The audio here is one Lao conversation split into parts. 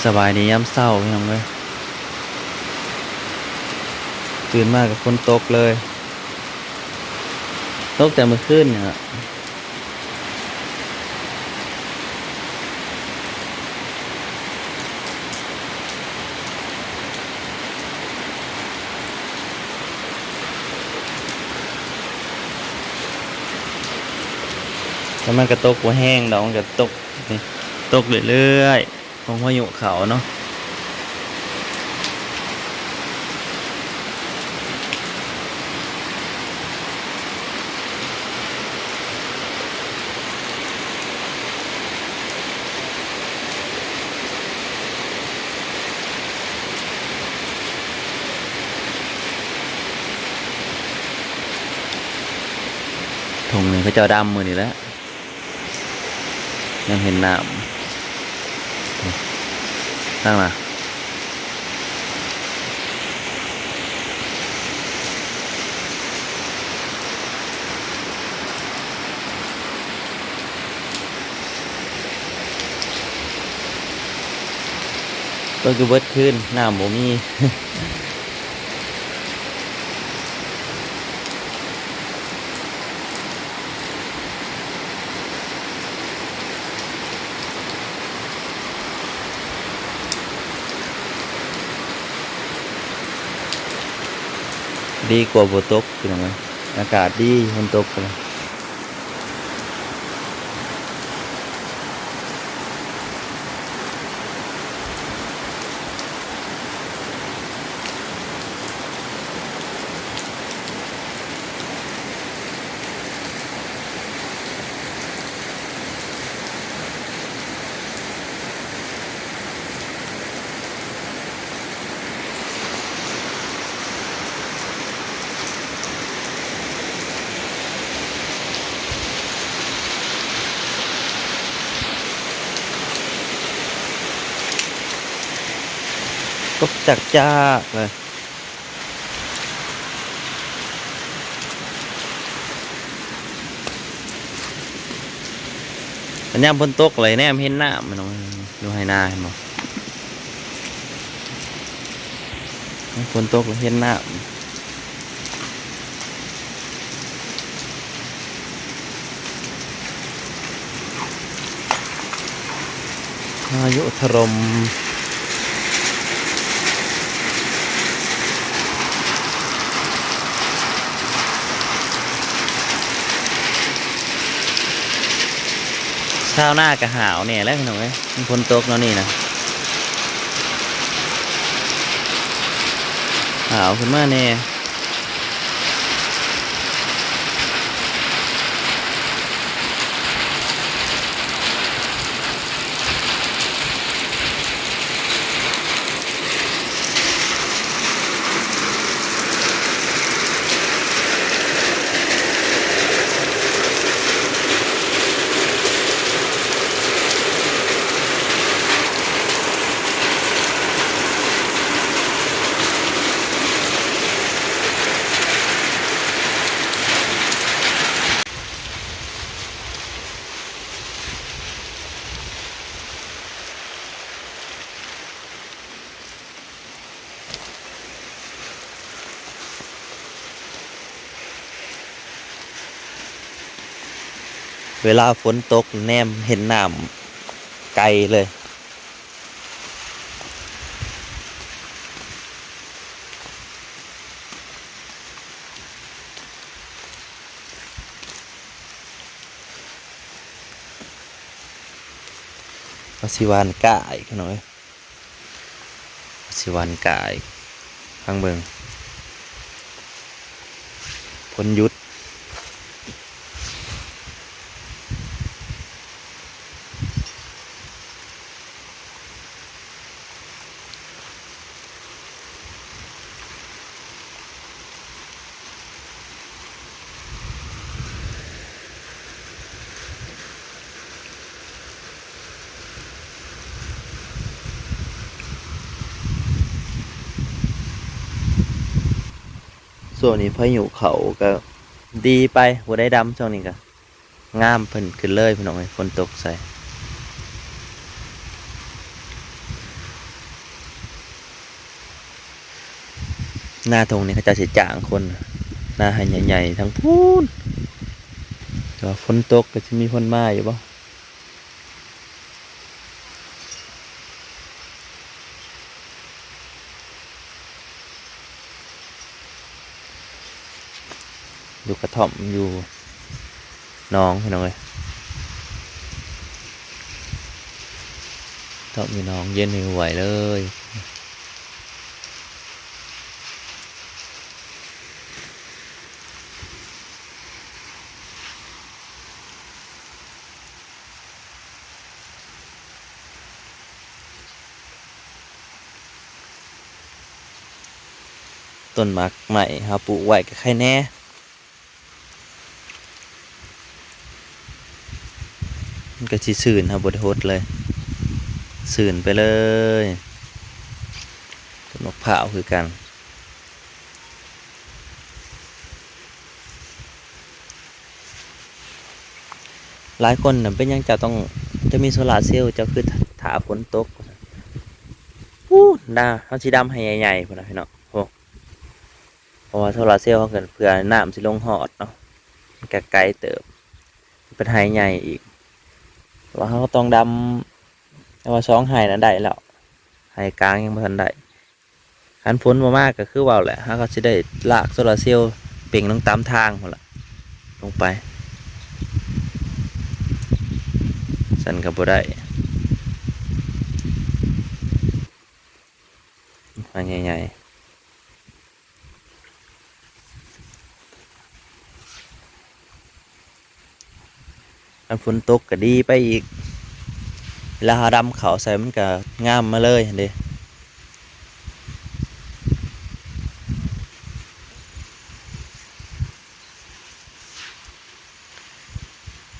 ສະບາຍດີຍາມເຊົ້າພີ່ນ້ອງເອີຍ, ຕື່ນມາກໍຝົນຕົກເລີຍ, ຕົກແຕ່ມື້ຄືນນີ້ລະ. ແຕ່ມັນກໍຕົກບໍ່ແຮງດອກ, ມັນກໍຕົກ ຕົກເລື້ອຍໆ ຂອງພາຍຸເຂົ້າເນາະ. ທົ່ງນີ້ເຂົາເຈົ້າດຳມື້ນີ້ແຫຼະ. ຍັງເຫັນນ້ຳ ທາງນະ ຕົກຢູ່ເບິດຄືນ ນ້ຳບໍ່ມີ. ດີກວ່າບໍ່ຕົກ ພີ່ນ້ອງເອີຍ, ອາກາດດີ ຝົນຕົກ. ຕົກຈັກໆເລີຍ. ຍາມຝົນຕົກເລີຍ ແນມເຫັນນ້ຳ ພີ່ນ້ອງ, ຢູ່ໄຮ່ນາເຫັນບໍ່? ຍາມຝົນຕົກເລີຍເຫັນນ້ຳ. ພາຍຸຖະຫຼົ່ມ. ຊາວນາກໍຫາວແດ່ແຫຼະພີ່ນ້ອງເອີຍ, ມັນຝົນຕົກແນວນີ້ນະ ຫາວຂຶ້ນມາແດ່. ເວລາຝົນຕົກແນມເຫັນນ້ຳໄກເລີຍ. ວ່າຊິຫວ່ານກ້າອີກໜ້ອຍ. ຊິຫວ່ານກ້າອີກ. ຟັງເບິ່ງ. ຝົນຢຸດ. ຊ່ວງນີ້ພາຍຸເຂົ້າກໍດີໄປ, ບໍ່ໄດ້ດຳ. ຊ່ວງນີ້ກໍງາມຂຶ້ນເລີຍພີ່ນ້ອງເອີຍ, ຝົນຕົກໃສ່. ນາທົ່ງນີ້ເຂົາເຈົ້າຊິຈ້າງຄົນ ນາໄຮ່ໃຫຍ່ໆ ທາງພຸ້ນ ແຕ່ວ່າຝົນຕົກກໍຊິມີຄົນມາຢູ່ບໍ່? ຢູ່ກະທ່ອມ ຢູ່ໜອງ ພີ່ນ້ອງເອີຍ ກະທ່ອມຢູ່ໜອງ ເຢັນຫວຍເລີຍ. ຕົ້ນໝາກໄມ້ເຮົາປູກໄວ້ກໍໄຄແດ່ ມັນກໍຊິຊື່ນ ເຮົາບໍ່ໄດ້ຫົດເລີຍ ຊື່ນໄປເລີຍ. ຕົ້ນໝາກພ້າວຄືກັນ. ຫຼາຍຄົນນະ ເປັນຫຍັງເຈົ້າຕ້ອງ ຈະມີໂຊລາເຊວ ເຈົ້າຄືຖ້າຝົນຕົກ ພຸ້ນນະ ເຮົາຊິດຳໃຫ້ໃຫຍ່ໆ ພຸ້ນນະ ພີ່ນ້ອງ ໂອ້ ເພາະວ່າໂຊລາເຊວເຮົາກໍເພື່ອນ້ຳຊິລົງຮອດເນາະ ມັນກໍໄກເຕີບ ເປັນໄຮ່ໃຫຍ່ອີກ ແຕ່ວ່າເຮົາກໍຕ້ອງດຳ ແຕ່ວ່າສອງໄຮ່ນັ້ນໄດ້ແລ້ວ ໄຮ່ກາງຍັງບໍ່ທັນໄດ້. ຄັນຝົນບໍ່ມາກໍຄືເວົ້າແຫຼະ ເຮົາກໍຊິໄດ້ລາກໂຊລາເຊວເປັ່ງລົງຕາມທາງພຸ້ນລະ ລົງໄປ ຊັ້ນກໍບໍ່ໄດ້ ໄຮ່ໃຫຍ່ໆ. ຄັນຝົນຕົກກໍດີໄປອີກ ເວລາເຮົາດຳເຂົ້າໃສ່ມັນກໍງາມມາເລີຍຫັ້ນເດ້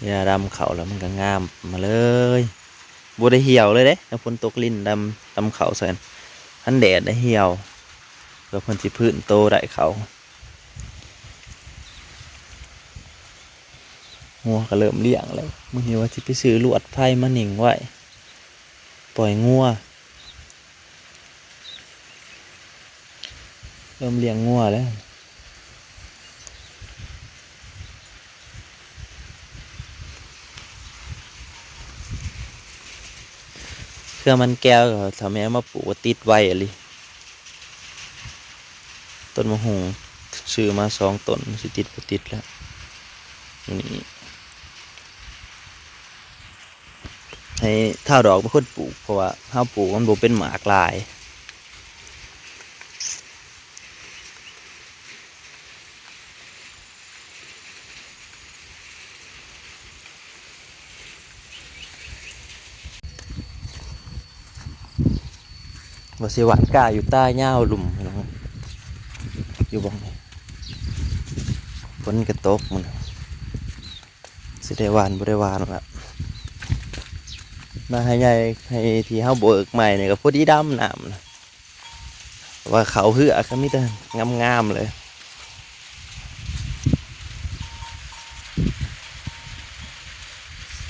ເວລາດຳເຂົ້າແລ້ວມັນກໍງາມມາເລີຍ ບໍ່ໄດ້ຫ່ຽວເລີຍເດ້ ຄັນຝົນຕົກລິນດຳ ດຳເຂົ້າໃສ່ ຄັນແດດໄດ້ຫ່ຽວ ເພື່ອເພິ່ນຊິຟື້ນໂຕໄດ້ເຂົ້າ. ງົວກໍເລີ່ມລ້ຽງແລ້ວ ມື້ນີ້ວ່າຊິໄປຊື້ລວດໄຟມາໜິ່ງໄວ້ ປ່ອຍງົວ ເລີ່ມລ້ຽງງົວແລ້ວ. ເຄືອມັນແກ້ວ ຖ້າແມ່ນເອົາມາປູກກໍຕິດໄວອີ່ຫຼີ. ຕົ້ນໝາກຫຸ່ງຊື້ມາສອງຕົ້ນ ຊິຕິດບໍ່ຕິດແລ້ວ ນີ້ ໃຫ້ທ້າວດອກເປັນຄົນປູກ ເພາະວ່າເຮົາປູກມັນບໍ່ເປັນໝາກຫຼາຍ. ວ່າຊິຫວ່ານກ້າຢູ່ຕາຍາວລຸ່ມ ພີ່ນ້ອງ ຢູ່ບ່ອນນີ້ ຝົນກໍຕົກ ມື້ນີ້ຊິໄດ້ຫວ່ານບໍ່ໄດ້ຫວ່ານລະ. ນາໄຮ່ໃຫຍ່ ໄຮ່ທີ່ເຮົາເບີກໃໝ່ນີ້ກໍພໍດີດຳນ້ຳ ວ່າເຂົ້າເຮືອກໍມີແຕ່ງາມໆເລີຍ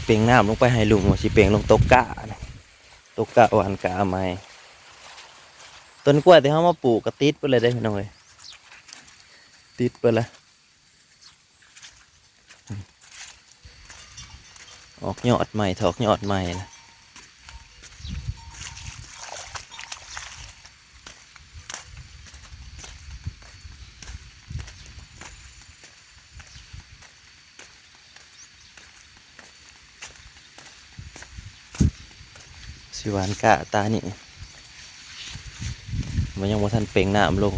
ເປັ່ງນ້ຳລົງໄປໃຫ້ລຸ່ມ ວ່າຊິເປັ່ງລົງຕົກກ້າ ຕົກກ້າຫວ່ານກ້າໃໝ່. ຕົ້ນກ້ວຍທີ່ເຮົາມາປູກກໍຕິດເບິດເລີຍເດ້ ພີ່ນ້ອງເອີຍ ຕິດເບິດລະ. ອອກຍອດໃໝ່ ຖອກຍອດໃໝ່ລະ ຊິຫວ່ານກ້າຕານີ້ ມັນຍັງບໍ່ທັນເປັ່ງນ້ຳລົງ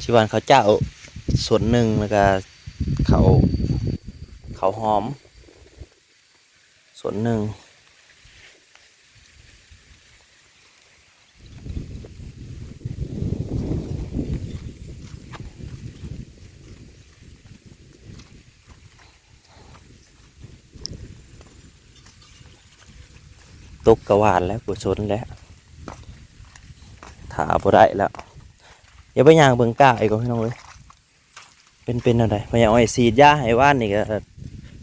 ຊິຫວ່ານເຂົ້າເຈົ້າສ່ວນໜຶ່ງ ແລ້ວກະເຂົ້າ ເຂົ້າຫອມສ່ວນໜຶ່ງ. ຕົກກະຫວ່ານແລ້ວ ບໍ່ສົນແລ້ວ ຖ້າບໍ່ໄດ້ແລ້ວ. ຢ່າໄປຍ່າງເບິ່ງກ້າອີກ ພີ່ນ້ອງເອີຍ. ເປັນ ເປັນແນວໃດ? ພໍ່ໃຫຍ່ອ້ອຍສີດຢາໃຫ້ວານນີ້ກໍ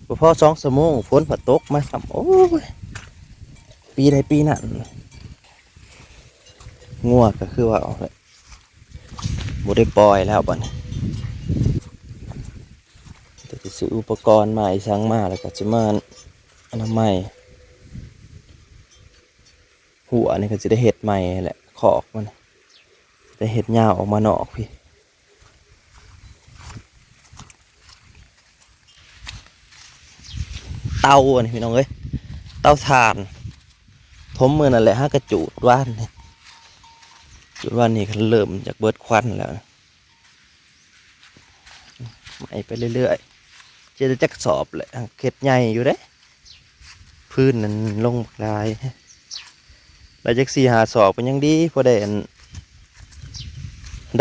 ບໍ່ພໍສອງຊົ່ວໂມງ ຝົນພັດຕົກມາຊ້ຳ. ໂອ້ຍ ປີໃດປີນັ້ນ. ງົວກໍຄືວ່າເອົາແຫຼະ ບໍ່ໄດ້ປ່ອຍແລ້ວບັດນີ້ ແຕ່ຊິຊື້ອຸປະກອນມາອີ່ສັງມາ ແລ້ວກໍຊິມາອະນາໄມຮົ້ວນີ້ ກໍຊິໄດ້ເຮັດໃໝ່ແຫຼະ ຄອກມັນ ໄດ້ເຮັດຍາວອອກມານອກພີ້. ເຕົາອັນນີ້ພີ່ນ້ອງເອີຍ ເຕົາຖ່ານ ຖົມມື້ນັ້ນແຫຼະ ຫາກະຈູດວານນີ້ ຈູດວານນີ້ກໍເລີ່ມຈາກເບິດຄວັນແລ້ວ ໄໝ້ໄປເລື້ອຍໆ ເຈັດຈັກສອບແຫຼະ ເຮັດໃຫຍ່ຢູ່ເດ້ ພື້ນນັ້ນລົງບັກຫຼາຍ ໄດ້ຈັກສີ່ຫ້າສອບກໍຍັງດີ ພໍໄດ້ອັນ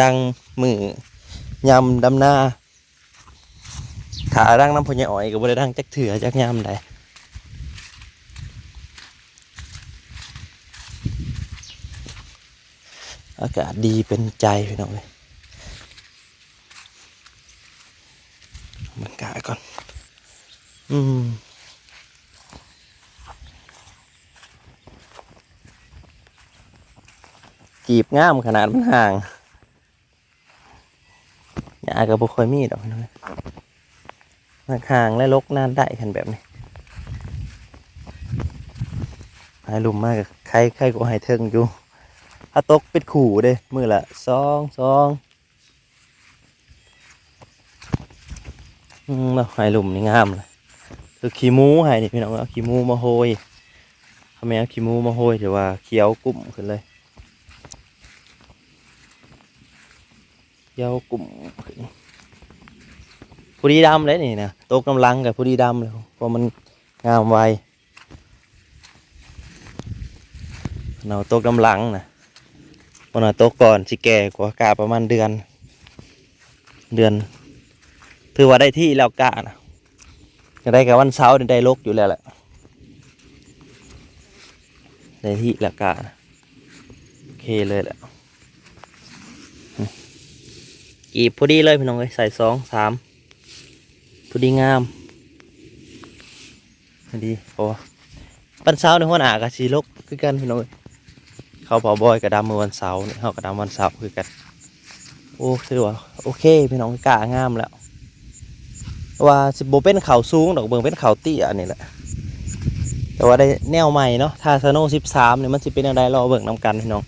ດັງມື້ຍາມດຳນາ ຖ້າດັງນຳພໍ່ໃຫຍ່ອ້ອຍກໍບໍ່ໄດ້ດັງຈັກເທື່ອ ຈັກຍາມໃດ. ອາກາດດີເປັນໃຈພີ່ນ້ອງເອີຍ ບັນກາດກ່ອນ ອືມ ກີບງາມຂະໜາດ ມັນຫ່າງ. ຫຍ້າກໍບໍ່ຄ່ອຍມີດອກພີ່ນ້ອງ ມັນຫ່າງ ແລະ ລົກນານໄດ້ ຄັນແບບນີ້ ໃຫ້ລຸ່ມມາກໍໄຄ ໄຄກວ່າໃຫ້ເທິງຢູ່ ຖ້າຕົກເປັນຄູ່ເດ້ ມື້ລະສອງ ສອງ ອືມ ເນາະ ໃຫ້ລຸ່ມນີ້ງາມລະ ຄືຂີ້ໝູໃຫ້ນີ້ພີ່ນ້ອງ ເອົາຂີ້ໝູມາໂຮຍ ຖ້າແມ່ນເອົາຂີ້ໝູມາໂຮຍ ຖືວ່າຂຽວກຸ້ມຂຶ້ນເລີຍ. ຂຽວກຸ້ມຂຶ້ນ ພໍດີດຳເດ້ນີ້ນະ ຕົກນຳຫຼັງກໍພໍດີດຳເລີຍ ເພາະມັນງາມໄວ ເນາະ ຕົກນຳຫຼັງນະ ບໍ່ໜ້ອຍຕົກກ່ອນ ຊິແກ່ກວ່າກ້າປະມານເດືອນ ເດືອນ ຖືວ່າໄດ້ທີ່ແລ້ວກ້ານະ ຈັ່ງໃດກໍວັນເສົານີ້ໄດ້ລົກຢູ່ແລ້ວແຫຼະ ໄດ້ທີ່ແລ້ວກ້ານະ ໂອເຄເລີຍແຫຼະ. ອືມ ກີບພໍດີເລີຍພີ່ນ້ອງເອີຍ ໃສ່ສອງສາມ ພໍດີງາມ ພໍດີ ເພາະວ່າວັນເສົານີ້ຫົວໜ້າກໍຊິລົກຄືກັນພີ່ນ້ອງເອີຍ ເຂົາເຜົ່າບອຍກໍດຳມື້ວັນເສົານີ້ ເຮົາກໍດຳວັນເສົາຄືກັນ. ໂອ້ ຖືວ່າໂອເຄພີ່ນ້ອງ ກ້າງາມແລ້ວ ວ່າຊິບໍ່ເປັນເຂົ້າສູງດອກ ເບິ່ງເປັນເຂົ້າເຕ້ຍນີ້ແຫຼະ ແຕ່ວ່າໄດ້ແນວໃໝ່ເນາະ ຖ້າສະໂນສິບສາມນີ້ມັນຊິເປັນແນວໃດ ລໍເບິ່ງນຳກັນພີ່ນ້ອງ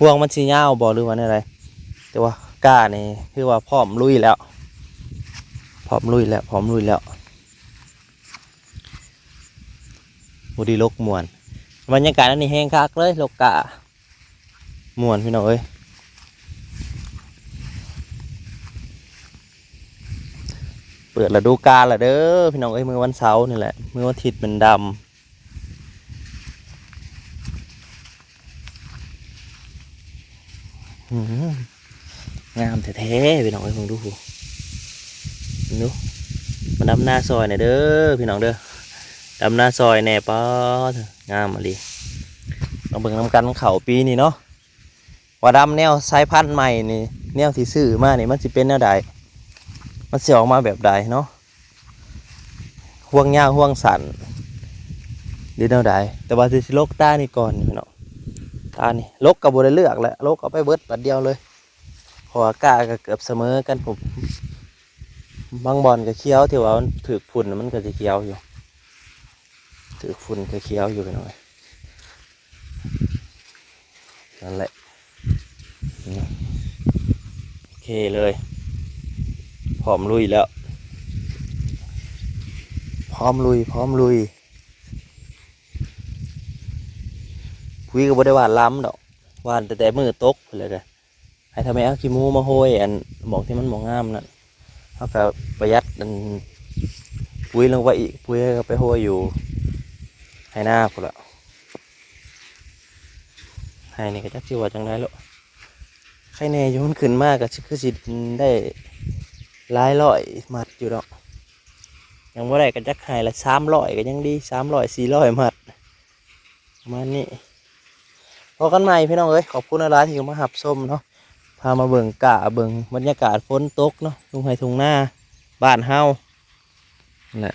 ຮວງມັນຊິຍາວບໍ່ ຫຼືວ່າແນວໃດ ແຕ່ວ່າກ້ານີ້ຄືວ່າພ້ອມລຸຍແລ້ວ ພ້ອມລຸຍແລ້ວ ພ້ອມລຸຍແລ້ວ ໂອ້ ດີ ລົກມ່ວນ ບັນຍາກາດອັນນີ້ແຮງຄັກເລີຍ ລົກກ້າ ມ່ວນພີ່ນ້ອງເອີຍ ເປີດລະດູການລະເດີພີ່ນ້ອງເອີຍ ມື້ວັນເສົານີ້ແຫຼະ ມື້ວັນທິດແມ່ນດຳ ອືມ ງາມແທ້ໆ ພີ່ນ້ອງເອີຍ ເບິ່ງດູພຸ້ນ ເບິ່ງດູ ມາດຳນາຊ່ອຍແດ່ເດີ ພີ່ນ້ອງເດີ ດຳນາຊ່ອຍແດ່ ປາດ ງາມອີ່ຫຼີ ມາເບິ່ງນຳກັນເຂົ້າປີນີ້ເນາະ ວ່າດຳແນວສາຍພັນໃໝ່ນີ້ ແນວທີ່ຊື້ມານີ້ ມັນຊິເປັນແນວໃດ ມັນຊິອອກມາແບບໃດເນາະ ຮວງຍາວຮວງສັ້ນ ຫຼືແນວໃດ ແຕ່ວ່າຊິ ຊິລົກຕານີ້ກ່ອນພີ່ນ້ອງ ຕານີ້ລົກກໍບໍ່ໄດ້ເລືອກແຫຼະ ລົກເອົາໄປເບິດບາດດຽວເລີຍ ເພາະວ່າກ້າກໍເກືອບສະເໝີກັນພຸ້ນ ບາງບ່ອນກໍຂຽວ ທີ່ວ່າມັນຖືກຝຸ່ນມັນກໍຊິຂຽວຢູ່ ຖືກຝຸ່ນກໍຂຽວຢູ່ພີ່ນ້ອງເອີຍ ນັ້ນແຫຼະ ນີ້ ໂອເຄເລີຍ ພ້ອມລຸຍແລ້ວ ພ້ອມລຸຍ ພ້ອມລຸຍ ປຸ໋ຍກໍບໍ່ໄດ້ຫວ່ານຫຼາຍດອກ ຫວ່ານແຕ່ ແຕ່ມື້ຕົກພຸ້ນແຫຼະ ໃຫ້ເຖົ້າແມ່ເອົາຂີ້ໝູມາໂຮຍ ອັນໝ່ອງທີ່ມັນບໍ່ງາມນັ້ນ ເຮົາກໍປະຢັດອັນປຸ໋ຍລົງໄປອີກ ປຸ໋ຍກໍໄປໂຮຍຢູ່ໄຮ່ນາພຸ້ນລະ ໄຮ່ນີ້ກໍຈັກຊິວ່າຈັ່ງໃດໂລະ ໄຄແນ່ຢູ່ ມັນຂຶ້ນມາກໍຊິ ຄືຊິໄດ້ຫຼາຍຮ້ອຍມັດຢູ່ດອກ ຍັງບໍ່ໄດ້ກໍຈັກໄຮ່ລະສາມຮ້ອຍກໍຍັງດີ ສາມຮ້ອຍ ສີ່ຮ້ອຍມັດ ປະມານນີ້ ພໍ້ກັນໃໝ່ພີ່ນ້ອງເອີຍ ຂອບຄຸນຫຼາຍໆທີ່ເຂົ້າມາຮັບຊົມເນາະ ພາມາເບິ່ງກ້າ ເບິ່ງບັນຍາກາດຝົນຕົກເນາະ ທົ່ງໄຮ່ທົ່ງນາບ້ານເຮົາ ນັ້ນແຫຼະ